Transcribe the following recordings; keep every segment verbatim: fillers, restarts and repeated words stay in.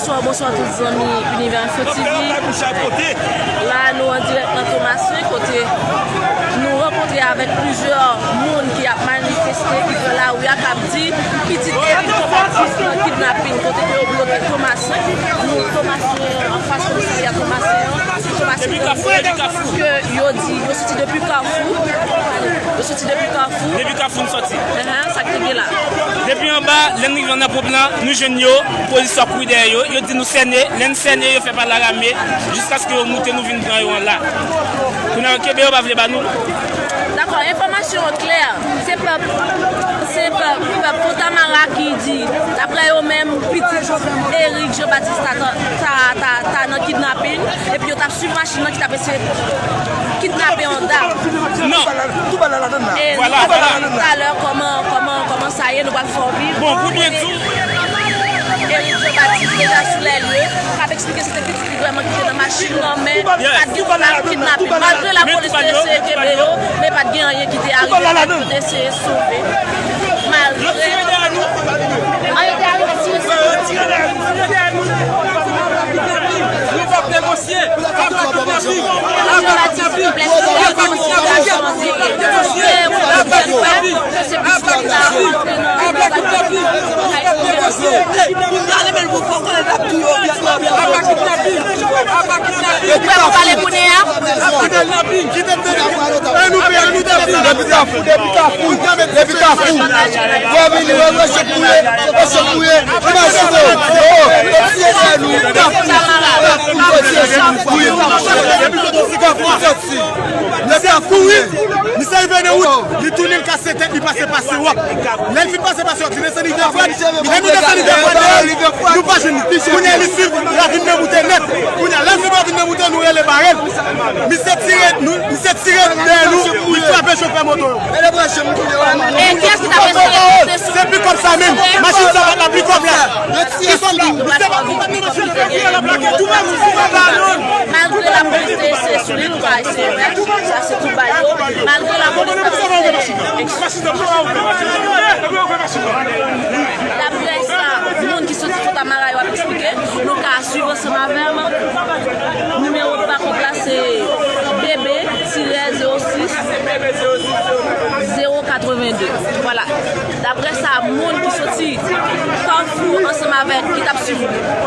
Bonswa, bonswa tout zanmi Univers Info T V. La, nou an dirèk nan Tomasen, kote nou rankontre avèk plizyè moun ki ap manifeste, ki pran lari a, k ap di pitit Eric Jean Baptiste nan kidnapin, kote ke yo bloke Tomasen. Nou Tomasen, anfas komisarya Tomasen an. Tomasen nan ke yo di, yo soti depi Kafou. Yo soti depi Kafou. Depi Kafou, nou soti. Ahan, sa k te gen la? Depi anba, lè n rive nan ponp lan, nou jwenn yo, polis yo ap kouri dèyè yo, yo di nou sène, lè n sène, yo fè pa larame, jiskaske yo moute nou vin pran yo an la. Kounye a, kenbe yo pa vle ba nou. Dakò, enfòmasyon an klè. Se pèp, se pèp, pèp Fontamara ki di, daprè yo menm, pitit Eric Jean Baptiste ta, ta, ta, ta nan kidnapin, epi yo t ap swiv machin nan ki t ap eseye kidnape yon dam. Non. E nou pral wè talè kòman, kòman, kòman sa ye, nou pral fè w viv. Bon, pou byen di w, Eric Jean Baptiste deja sou lè lye, k ap eksplike se te pitit li vrèman ki te nan machin nan, men pa t gen plan kidnapin. Malgre lapolis te eseye kenbe yo, men pa t gen anyen ki te arive, yo te eseye sove. Malgre. An, yo te arive tire sou yo. Nou p ap negosye. Aba kidnapin! Aba kidnapin! Aba kidnapin! Aba kidnapin! Aba kidnapin! Aba kidnapin! Depi Kafou, depi Kafou, wè vini, wè, wè, se koule, wè, se koule, imajine w, oh, yo tiye dèyè nou, Kafou, Kafou, yo tiye dèyè nou, Kafou, Kafou soti. Misye ap kouri, misye rive nan wout, li tounen, l kase tèt, li pase pa Sewòk. Lè l fin pase pa Sewòk, li desann Rivyè Frèd. Lè nou desann Rivyè Frèd, nou pa jwenn li. Kounye a, li swiv ravin nan moute nèt. Kounye a, lè l swiv ravin nan moute, nou rele bare l. Misye tire, nou, misye tire dèyè nou, li frape chofè moto yo. E kiyès ki t ap eseye pote sou li? Se pikòp sa menm. Machin sa pa t la, pikòp la. Pikòp la. Misye pa t nan machin nan, pikòp la, l ap lage tou moun sou papa nou. Malgre lapolis te eseye sou li, nou pa eseye fè sa, se tou ba yo. Malgre lapolis t ap eseye. Daprè sa moun ki soti Fontamara yo ap eksplike, nou ka swiv ansanm avè m. Nimewo bakòp la se B B tirè zewo sis zewo katrevenn de. Vwala. Daprè sa moun ki soti Kafou ansanm avèk ki t ap swiv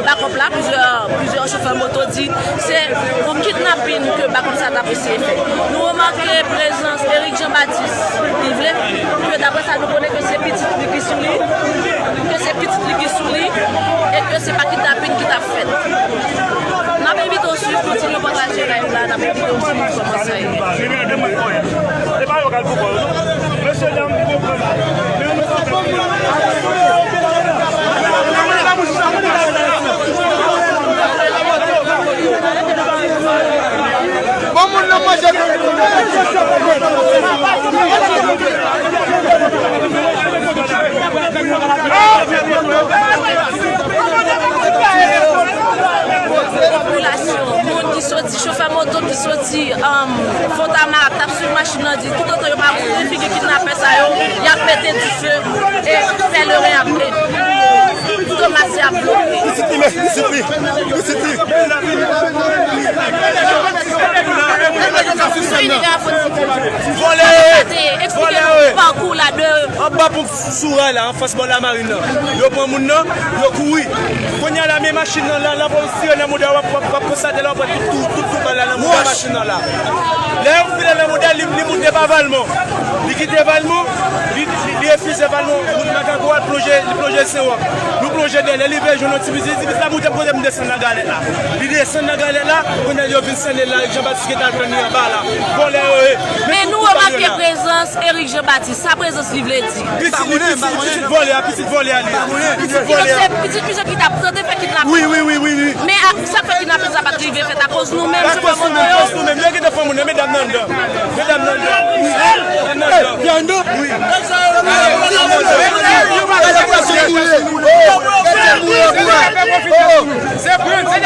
bakòp la, plizyè, plizyè chofè moto di se yon kidnapin ke bakòp sa t ap eseye fè. Nou remake prezans Eric Jean Baptiste. Li vle ke, daprè sa nou konnen, ke se pitit li ki sou li, ke se pitit li ki sou li, e ke se pa kidnapin ki t ap fèt. N ap envite w swiv, kontinye pataje live la, n ap envite w swiv kòman sa ye. E pa yo k al pou kò yo, non. Mesye dam, konprann. Men nou pa fè. Bon moun nan manje. Popilasyon, moun ki soti, chofè moto ki soti, um, Fontamara, k t ap swiv machin nan, di toutotan yo pa montre figi kidnapè sa yo, y ap mete dife e fè leren ap, e Tomasen ap bloke. Pitit li, pitit li, pitit li. Vòlè yo ye! Vòlè yo ye! Anba ponp sou ray la, anfas bò lamarin nan. Yo pran moun nan, yo kouri. Kounye a la, men machin nan la, lapolis tire nan modèl, w ap, w ap, w ap konstate la, w ap wè tout, tout, tout, tout bal la nan modèl machin nan la. Lè yo file nan modèl, li, li moute pa Valmont. Li kite Valmont, li, li, li refize Valmont, moute Makako, al plonje, li plonje Sewòk. Nou plonje dèyè, li vle jwenn yon ti bis, li di bis la moute m kote m desann nan galèt la. Li desann nan galèt la, kounye a yo vin sène l la, Jean Baptiste gentan al tann li anba la. Vòlè yo ye. Men nou remake prezans Eric Jean Baptiste. Sa prezans li vle di? Pitit li, pitit, pitit vòlè a, pitit vòlè a li ye. Pitit vòlè a. Kidonk se pitit misye ki t ap tante fè kidnapin. Wi, wi, wi, wi, wi. Men a, sa k fè kidnapin sa pa t rive fèt akoz nou menm, chofè moto yo. Akoz nou menm. Yo gentan fè moun nan, medam nan anndan. Medam nan anndan. Wi. Medam nan anndan. Wi. Se pran, se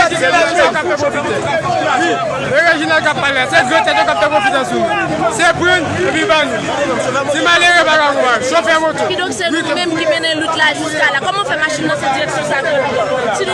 Reginald k ap pale, se gran tèt yo k ap fè konfidans sou nou. Se pran, epi ba nou. Ti malere pa ka konprann. Chofè moto. Kidonk se nou menm ki mennen lit la jiska la. Kòman fè machin nan se direksyon sa ke l pran? Si nou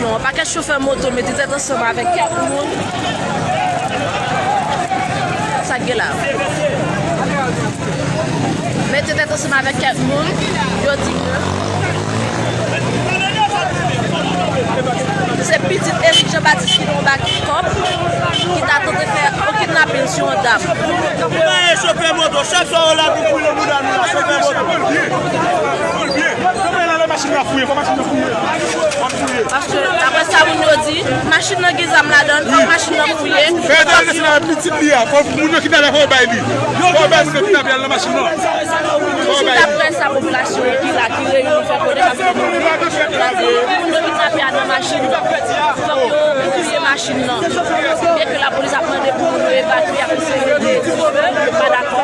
popilasyon an. Pakèt chofè moto mete tèt ansanm avèk kèk moun. Sa k gen la? Mete tèt ansanm avèk kèk moun. Yo di ke se pitit Eric Jean Baptiste ki nan yon bakòp ki ta tante fè yon kidnapin sou yon dam. Chofè moto, chak swa yo la pou boule bouda nou la, chofè moto. Fè machin nan fouye, fè machin nan fouye. Paske, daprè sa moun yo di, machin nan gen zam ladan l, fòk machin nan fouye. Fè etranje se nan pitit li a, fòk moun yo kidnape fò yo bay li. Fò yo bay moun yo kidnape al nan machin nan. Toujou daprè sa popilasyon ki la, ki reyini fè konnen, paske nou di, moun yo kidnape al nan machin nan, fòk yo fouye machin nan. Byenke lapolis ap mande pou moun yo evakye, ap eseye ede, yo pa dakò.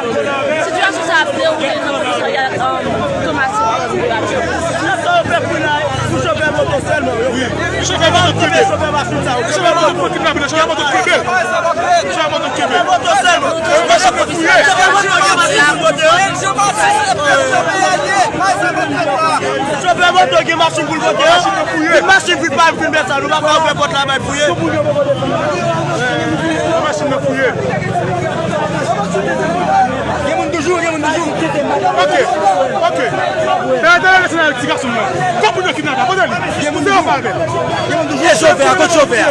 Sitiyasyon sa ap dewoule nan komisarya, um, Thomas. Sa yo fè pou la, pou chofè moto sèlman, yo. Chofè moto kenbe. Chofè moto kenbe. Chofè moto kenbe. Chofè moto kenbe. Chofè moto kenbe. Chofè moto gen machin pou l pote yo. Chofè moto gen machin pou l pote yo. Machin vit pa vin fè sa, nou pa ka ouvè pòt la bay fouye. Machin nan fouye. Gen moun toujou, gen moun toujou. Ok, ok. Fè entèlè nasyonal ti gason nan. Kòb moun yo kidnape, kote li? Gen moun toujou. Gen moun toujou. E chofè a, kot chofè a?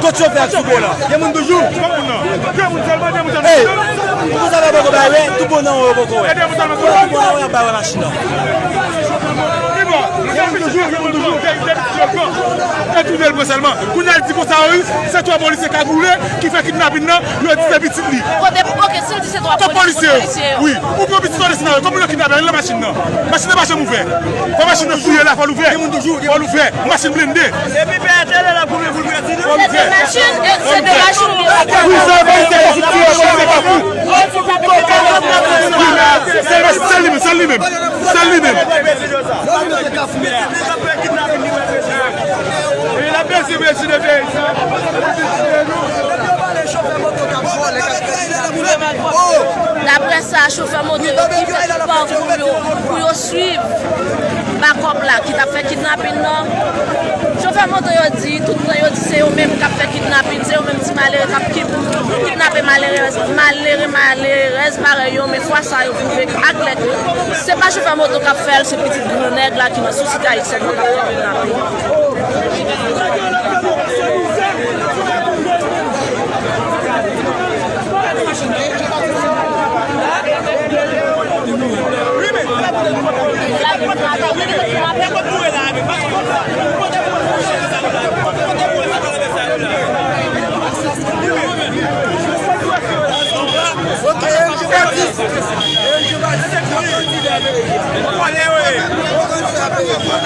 Kot chofè a sou bò la? Gen moun toujou. Kòb moun nan. Gen moun sèlman, gen moun sèlman. Ey, pou sa fè poko bay wè, tout bon nan yo poko wè. Tout bon nan yo ap bay wè machin nan. Gen moun toujou, gen moun toujou. E tounen l pran sèlman. Kounye a l di konsa, wi, se twa polisye kagoule ki fè kidnapin nan, yo di se pitit li. Kote, ok, si l di se twa polisye, polisye yo. Wi, ou pran pitit ou desann avè l, kòman yo kidnape l nan machin nan? Machin nan pa janm ouvè. Fò machin nan fouye la, fò l ouvè. Fò l ouvè. Machin blende. Epi pè tele la pou mwen pou l presi nou. Fò l ouvè. Se de machin, e, se de machin li la. Wi, se polisye, polisye pa fou. Se, se li menm, se li menm. Se li menm. Daprè sa, chofè moto yo ki fè tout pakou yo pou yo swiv bakòp la ki t ap fè kidnapin nan. Chofè moto yo di, tout tan yo di se yo menm k ap fè kidnapin, se yo menm ti malere k ap kid-, kidnape malere, malere, malerèz parèy yo, men fwa sa yo pwouve aklè ke se pa chofè moto k ap fè l, se pitit gran nèg la ki nan Sosyeté Haïtienne k ap fè kidnapin.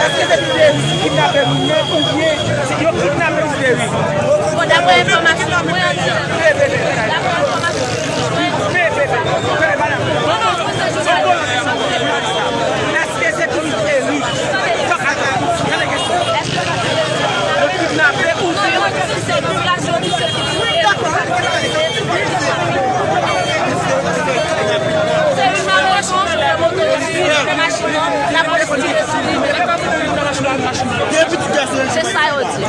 Èske se Pideri ki kidnape moun nan oubyen se yo kidnape Pideri? Bon, daprè enfòmasyon mwen an dirèk, daprè enfòmasyon mwen an dirèk, non, non, mwen se jounalis. Èske se Pideri? Yo kidnape oubyen Se sa yo di.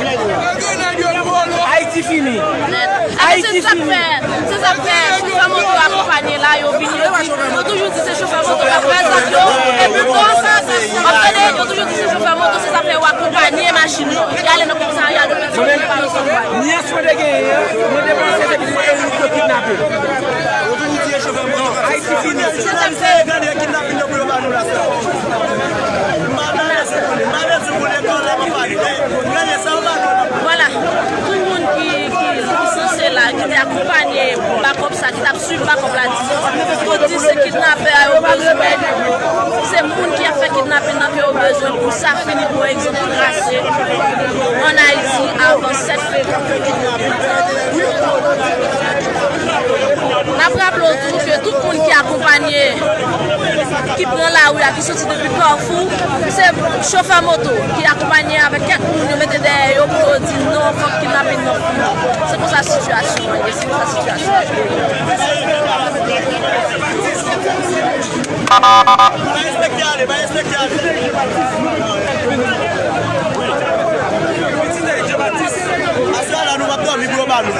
Ayiti fini. Nèt. Ayiti fini. Se sa k fè, se sa k fè chofè moto akonpanye la, yo vini, yo di, yo toujou di se chofè moto k ap fè zak yo. Epi bon, w ap tande, yo toujou di se chofè moto, se sa k fè yo akonpanye machin yo. Y ale nan komisarya de Petyon, yo pa yo konpanye. Ni answen de genyen, mwen te panse se pou yo kidnape. Ayiti fini. Se sa k fè. Vwala, tout moun ki, ki, ki sanse la, ki te akonpanye bakòp sa, ki t ap swiv bakòp la, dizon, pou di se kidnapè a yo bezwen, se moun ki ap fè kidnapin nan ke yo bezwen pou sa fini, pou egzanp, trase ann Ayiti avan sèt fevriye. N ap raple w tou ke tout moun ki akonpanye, ki pran lari a, ki soti depi Kafou, se chofè moto ki akonpanye avèk kèk moun yo mete dèyè yo pou yo di non, fòk kidnapin nan fini. Se konsa sitiyasyon an ye, se konsa sitiyasyon an ye. Ba enspektè ale, ba enspektè ale. Aswè a la, nou p ap dòmi pou yo ba nou.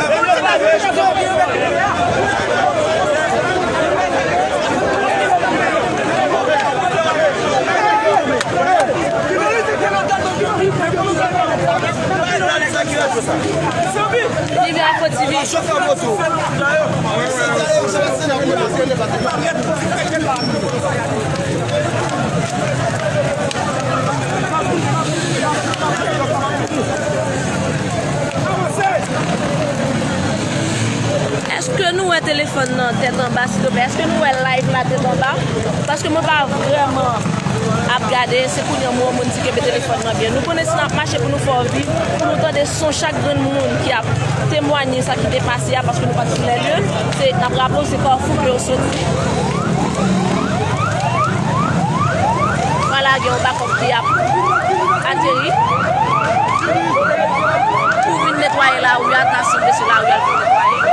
Liberafo T V. Èske nou wè telefòn nan tèt anba, silvouplè? Èske nou wè live la tèt anba? Paske mwen pa vrèman ap gade, se kounye a m wè yon moun di kenbe telefòn nan byen. Nou konnen si n ap mache pou nou fè w viv, pou nou tande son chak grenn moun ki ap temwanye sa ki te pase a, paske nou pa t sou lè lye. Se, n ap raple w, se Kafou ke yo soti. Vwala, gen yon bakòp ki ap ateri pou vin netwaye lari a, ta sanble se lari a l vin netwaye.